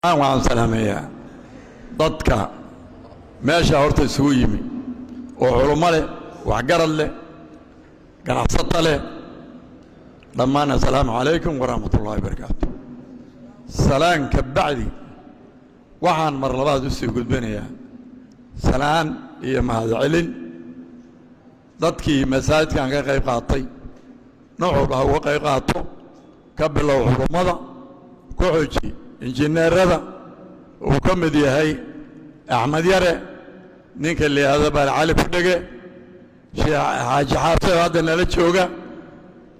Waxaan salaameeyaa dadka meesha horta isugu yimi oo culummo leh, waxgarad leh, ganacsato leh dhammaan. Assalaamu calaykum waraxmat ullahi barakaatu. Salaan ka bacdi, waxaan mar labaad u sii gudbinayaa salaan iyo mahadcelin dadkii masaajidkan ka qayb qaatay, nooc ha uga qayb qaato, ka bilow culummada, ku xoji injineerada uu ka mid yahay Axmed Yare, ninka la yidhaahdo Baal Cali Kudhege, Sheekh Xaaji Xaabse oo hadda nala jooga,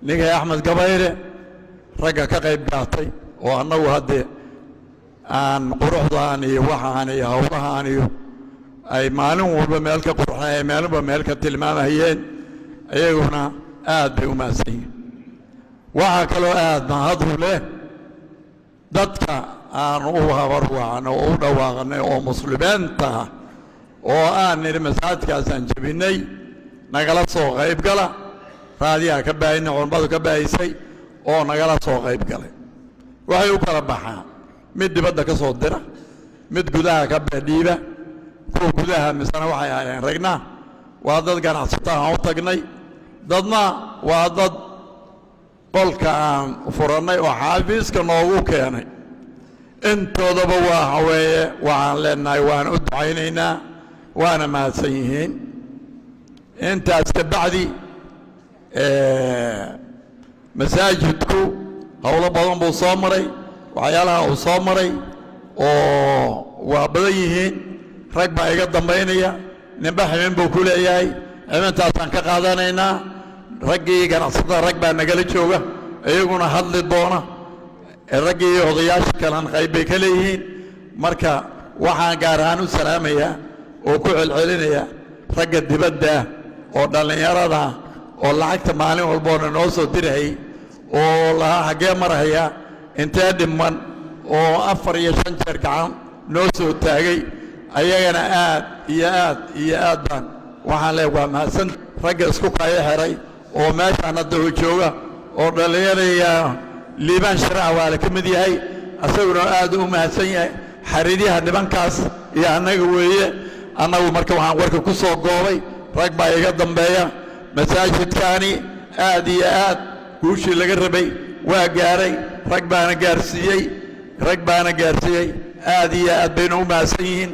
ninka Axmed Gabayre, ragga ka qayb qaatay oo annagu haddee aan quruxdaan iyo waxaan iyo howlahaan iyo ay maalin walba meel ka qurxay, maalinba meel ka tilmaamahayeen, iyaguna aad bay u mahadsan yihin. Waxaa kaloo aad mahadu leh dadka aan u habarwacnay oo u dhawaaqnay oo muslimiinta ah oo aan nidhi masaajidkaasaan jebinnay, nagala soo qayb gala, raadiyaha ka baahinay, culummadu ka baahisay oo nagala soo qayb galay. Waxay u kala baxaan mid dibadda ka soo dira, mid gudaha ka dhiiba. Kuwa gudaha misena waxay ahaayeen ragna waa dad ganacsato aan u tagnay, dadna waa dad qolka aan furannay oo xaafiiska noogu keenay. Intoodaba waxa weeye waxaan leenahay waan u ducaynaynaa, waana mahadsan yihiin. Intaas ka bacdi, masaajidku howlo badan buu soo maray. Waxyaalaha uu soo maray oo waa badan yihiin. Rag baa iga dambaynaya, ninba ximin buu ku leeyahay, ximintaasaan ka qaadanaynaa. Raggii ganacsatada rag baa nagala jooga, iyaguna hadli doona. Raggii odayaasha kalena qayb bay ka leeyihiin. Marka waxaan gaar ahaan u salaamayaa oo ku celcelinaya ragga dibadda oo dhallinyarada oo lacagta maalin walboona noo soo dirayay oo lahaa xaggee marhaya, intee dhiman, oo afar iyo shan jeer gacan noo soo taagay. Ayagana aad iyo aad iyo aad baan waxaan leeyahay waa mahadsan. Ragga isku kaya xiray oo meeshaan hadda uu jooga oo dhallinyaraya, Liibaan Shiraca waa la ka mid yahay, asaguna aad u mahadsan yahay. Xariiryaha nimankaas iyo annaga weeye. Annagu marka waxaan warka ku soo goobay, rag baa iga dambeeya. Masaajidkaani aad iyo aad guushii laga rabay waa gaaray, rag baana gaarsiiyey, rag baana gaarsiiyey. Aad iyo aad bayna u mahadsan yihiin.